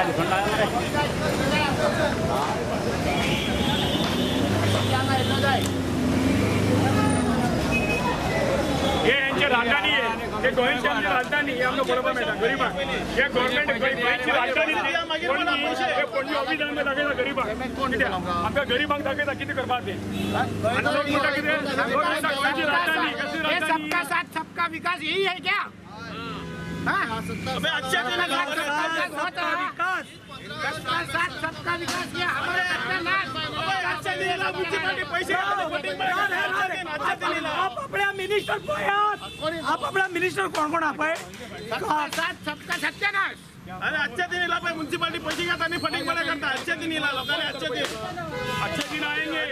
हे यांची राजधानी आहे, हे गोंयची आमची राजधानी, हे आमकां बरोबर मेळटा गरीबांक. हे गव्हर्मेंट गोंयची राजधानी पणजी, हे पणजी ऑफिस आमकां दाखयता गरीबांक, कित्याक आमकां गरीबांक दाखयता कितें करपाक तें. आनी लोक म्हणटा कितें, गोंयची राजधानी कसली राजधानी? सबका साथ सबका विकास यही है क्या? सबका साथ सबका विकास ये हमारा सत्यानाश. आप आपल्या मिनिस्टर पळयात, आप आपल्या मिनिस्टर कोण कोण पळय. सबका साथ सबका सत्यानाश. अरे अच्छे दिन इला पळय म्युनिसिपालिटी पैसे घेता आनी फटींगपणा करता. अच्छे दिन इला लोकांनी, अच्छे दिन, अच्छे दिन आएंगे.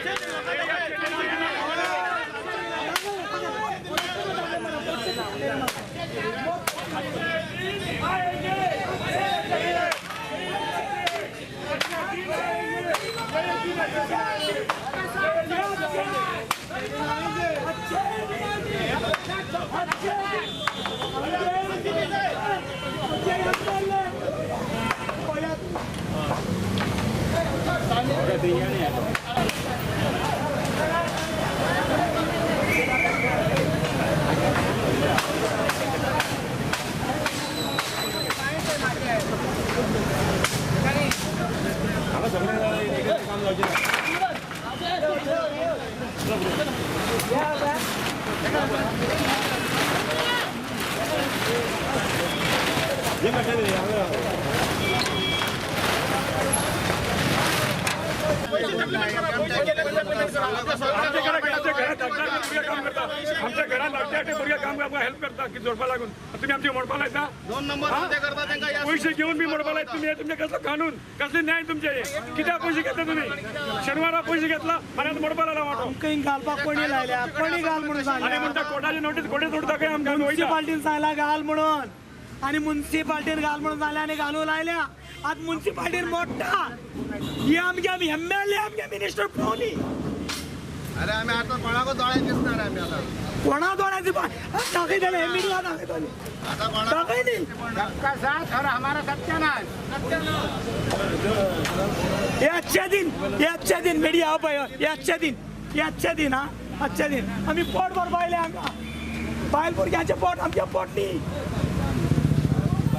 आमच्या घरात धाकटे भुरगे काम आमकां हेल्प करता की जोडपा लागून, तुमी आमचे मोडपा लायता. दोन नंबर करता तांकां पयशे घेवन बी मोडपा लायता तुमी. तुमचे कसलो कानून, कसले न्याय तुमचे? कित्याक पयशे घेतले तुमी? शेनवारा पयशे घेतला आनी आतां मोडपा लागला वांटो. आमकां घालपाक कोणी लायल्या, कोणी घाल म्हणून सांगलें. आनी म्हणटा कोर्टाची नोटीस, कोर्टे सोडता काय आमकां? म्युनिसिपालिटीन सांगला घाल म्हणून, आनी म्युनिसिपालिटीन घाल म्हणून सांगलें आनी घालूं लायल्या. आतां म्युनिसिपालिटीन मोडटा. ही आमगे एमएलए, आमगे मिनिस्टर पळोवनी. अरे आमी आतां कोणाकूच दोळ्यान दिसना रे. आमी आतां कोणा दोळ्यान दाखयतले, हे मिडिया दाखयतले, दाखयली. सबका साथ और हमारा सत्यानाश. हे अच्छे दिन, हे अच्छे दिन मिडिया पळय, हे अच्छे दिन, हे अच्छे दिन. हा अच्छे दिन. आमी पोट भरपा आयले हांगा, बायल भुरग्यांचें पोट आमचें पोट न्ही.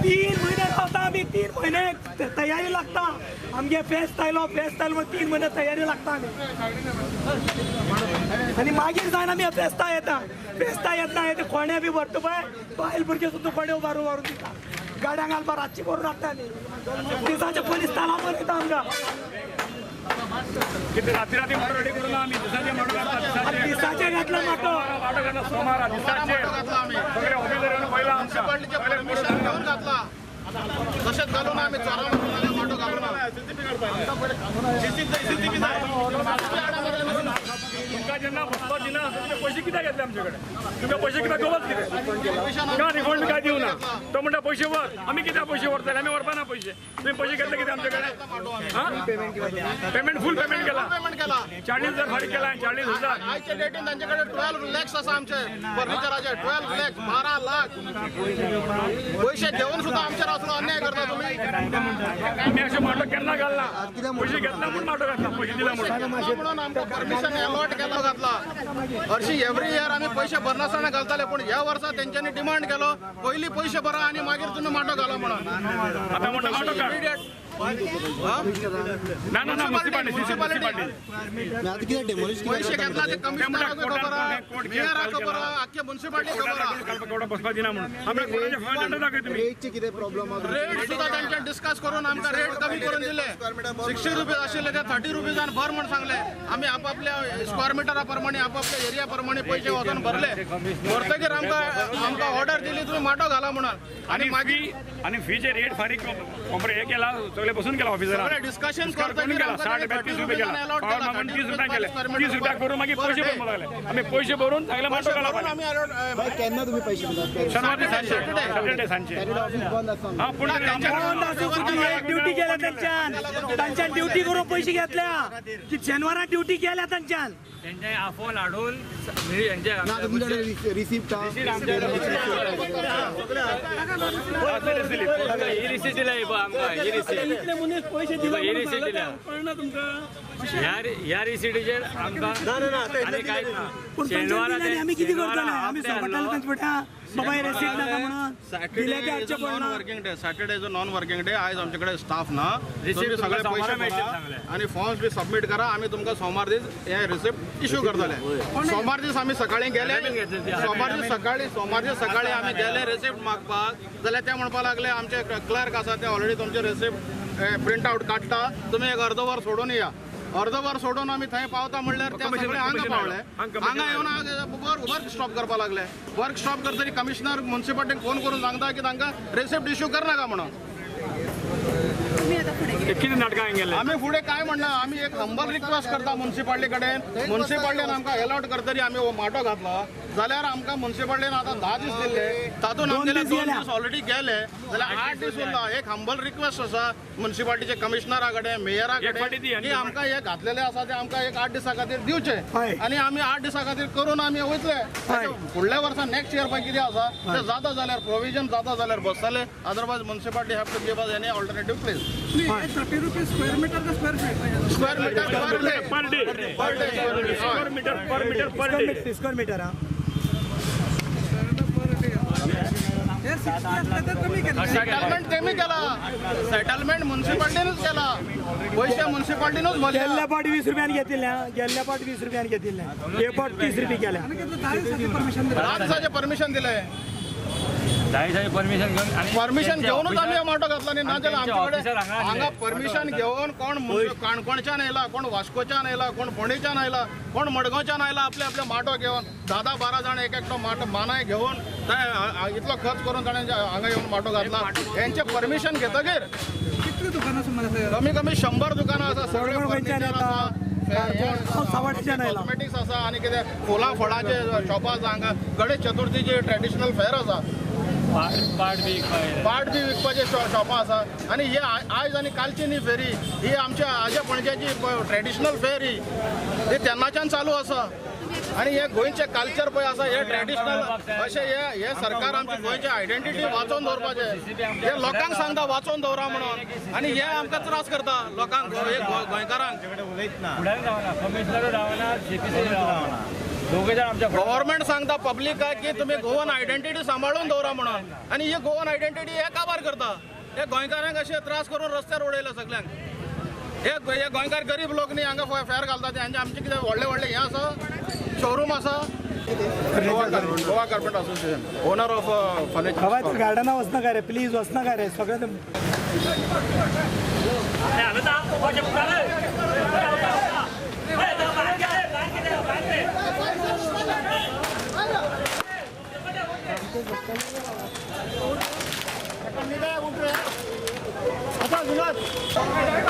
3 म्हयने रावता आमी, 3 म्हयने तयारी लागता आमगे. फेस्त आयलो, फेस्त आयलो 3 म्हयने तयारी लागता आमी. आनी मागीर जायन आमी फेस्ता येता, फेस्ता येतना येता कोणे बी व्हरता पळय, बायल भुरगे सुद्दां कोणे उबारून व्हरून दिता. गाड्यांक घालपा रातची करून हाडटा आमी. दिसाचे पोलीस तालां येता आमकां. कितें राती राती माटो रेडी करून आमी दिसाचे माटो घातला, दिसाचे घातला माटो, माटो घातला सोमारा दिसाचे. सगळे ऑफिसर पयला आमच्या परमिशन घेवन घातला, तशेंच घालून आमी चोरां माटो घालून. तुमकां जेन्ना वचपाक दिना तुमचे पयशे कित्याक घेतले आमचे कडेन? तुमकां पयशे कित्याक गवत कितें का रिफंड काय दिवना? तो म्हणटा पयशे व्हर. आमी कित्याक पयशे व्हरतले? आमी व्हरपा ना पयशे. तुमी पयशे घेतले कितें आमचे कडेन? पेमेंट फूल पेमेंट केला, 40,000 फारीक केला, 40,000. आयच्या डेटीन तांचे कडेन 12 लॅक्स आसा आमचे फर्निचराचे, 12 लॅक्स, 12 लाख पयशे घेवन सुद्दां आमचेर असलो अन्याय करता तुमी. आमी अशें माटो केन्ना घालना, पयशे घेतला म्हूण माटो घातला, पयशे दिला म्हणून आमकां परमिशन अलॉट केलो घातला. हरशीं एवरी इयर आमी पयशे भरनासतना घालताले, पूण ह्या वर्सा तेंच्यांनी डिमांड केलो पयलीं पयशे भरा आनी मागीर तुमी माटो घाला म्हणून. आतां म्हणटा माटो काड. ना ना ना, म्युनिसिपालिटी पयशे घेतला ते कमिशनराक खबर आहा, मेयराक खबर आहा, आख्खे म्युनिसिपालिटी खबर आहा. बसपा दिना म्हणून आमी रेटचे कितें प्रॉब्लम? रेट सुद्दां तांच्यान डिस्कस करून आमकां रेट कमी करून दिले. 60 रुपीज आशिल्ले ते 30 रुपीजान भर म्हूण सांगले. आमी आपापल्या स्क्वेअर मिटरा प्रमाणे, आपापल्या एरिया प्रमाणे पयशे वचून भरले. भरतकीर आमकां आमकां ऑर्डर दिली तुमी माटो घाला म्हणून. आनी मागीर आनी फीचे रेट फारीक हे केला, सगळे बसून केला ऑफिसरान डिस्कशन करून केला. 60 रुपया 30 रुपया केला, पावर मागून 30 रुपया केले, 30 रुपया करून मागीर पयशे भरपाक लागले. आमी पयशे भरून सगळे माटो घाला. केन्ना तुमी पयशे दितात? शनिवार सांजचे, सॅटर्डे सांजचे. ऑफिस बंद आसता. हा, पूण ड्युटी केल्या. घेतलेले तांच्यान, तांच्यान ड्युटी करून पैसे घेतल्या की शेनवारा ड्युटी केल्या तांच्यान. तेंच्या आफोन हाडून ना तुमच्याकडे रिसिप्ट ही रिसीट दिल्या ही पळय आमकां, ही रिसीट ही रिसीट दिल्या. ह्या रिसिटीचेर आमकां आनी कांयच ना. पूण शेनवारा तांच्यान आमी कितें करतले? आमी सगटाले तांचे फुड्यान बाबा हे रिसीट नाका म्हणून दिले ते हाडचे पडना. Working day, Saturday is a non working day. आयज आमचे कडेन स्टाफ ना, Receipt तुम्ही सगळे तुमकां पयशे सोमारा मेळटले भरा सांगले. आनी फॉर्म्स बी सबमीट करा. आमी तुमकां सोमार दीस हे रिसिप्ट इश्यू करतले. सोमार दीस आमी सकाळी गेले, सोमार दीस सकाळी, सोमार दीस सकाळी आमी गेले रिसिप्ट मागपाक जाल्यार ते म्हणपाक लागले आमचे क्लर्क आसा ते ऑलरेडी तुमचे रिसिप्ट प्रिंट आवट काडटा, तुमी एक अर्द वर सोडून या. अर्द वर सोडून आमी थंय पावता म्हणल्यार ते सगळे हांगा पावले. हांगा येवन वर्क स्टॉप करपाक लागले. वर्क स्टॉप करतरी कमिशनर म्युन्सिपाल्टीक फोन करून सांगता की तांकां रिसिप्ट इश्यू करनाका म्हणून. कितें नाटकां गेले आमी फुडें काय म्हणना, आमी एक हंबल रिक्वेस्ट करता म्युन्सिपाल्टी कडेन. म्युन्सिपाल्टीन आमकां एलॉट करतरी आमी हो माटो घातलो जाल्यार आमकां म्युन्सिपाल्टीन आतां 10 दीस दिल्ले, तातूंत आमगेले 2 दीस ऑलरेडी गेले जाल्यार 8 दीस उरला. एक हंबल रिक्वेस्ट आसा म्युन्सिपाल्टीचे कमिशनरा कडेन, मेयरा कडेन की आमकां हे घातलेले आसा ते आमकां एक 8 दिसां खातीर दिवचे आनी आमी 8 दिसां खातीर करून आमी वयतले. फुडल्या वर्सा नेक्स्ट इयर पळय कितें आसा तें जाता जाल्यार प्रोविजन जाता जाल्यार बसतले, otherwise municipality have to give us any alternative place. 30 rupees square meter का square feet? Square meter per day, per day, per day, square meter per meter per day, square meter. हा settlement तेमी केला, settlement म्युन्सिपाल्टीनूच केला, पयशे म्युन्सिपाल्टीनूच भरले. गेल्ल्या पाट 20 रुपयान घेतिल्ले, गेल्ल्या पाट 20 रुपयान घेतिल्ले, हे पाट 30 रुपये केल्या. 10 दिसाचें परमिशन दिलें, 10 दिसाचें परमिशन घेवन, परमिशन घेवनूच आमी माटो घातला न्ही. नाजाल्यार आमचे कडेन हांगा परमिशन घेवन कोण काणकोणच्यान येयला, कोण वास्कोच्यान येयला, कोण फोंडेच्यान आयला, कोण मडगांवच्यान आयला, आपले आपले माटो घेवन 10-10 12 जाण एक एकटो माटो मानाय घेवन इतलो खर्च करून ताणें हांगा येवन माटो घातला. हेंचें परमिशन घेतकीर कमी कमी 100 दुकानां आसा, सगळे फर्निचर आसा, कॉस्मेटिक्स आसा आनी कितें फुलां फळांचे शॉपां आसा. हांगा गणेश चतुर्थीची ट्रेडिशनल फेर आसा, पाट बी विकपाचे शॉपां आसा. आनी हे आयज आनी कालची न्ही फेरी, ही आमच्या आज्या पणज्याची ट्रेडिशनल फेर ही, ही तेन्नाच्यान चालू आसा. आनी हे गोंयचें कल्चर पळय आसा, हे ट्रेडिशनल अशें हे सरकार आमचे गोंयचे आयडेंटिटी वाचोवन दवरपाचें हे लोकांक सांगता वाचोवन दवरा म्हणून, आनी हे आमकां त्रास करता लोकांक, गोंयकारांक. गव्हर्मेंट सांगता पब्लिकाक की तुमी गोवन आयडेंटिटी सांबाळून दवरा म्हणून, आनी ही गोवन आयडेंटिटी हे काबार करता. हे गोंयकारांक अशे त्रास करून रस्त्यार उडयले सगळ्यांक. हे गोंयकार गरीब लोक न्ही हांगा फेर घालता ते, हांचे आमचे कितें व्हडले व्हडले हें आसा, शोरूम आसा. Goa carpet association owner of furniture. गार्डना वचना रे प्लीज, वचना रे सगळें. सामान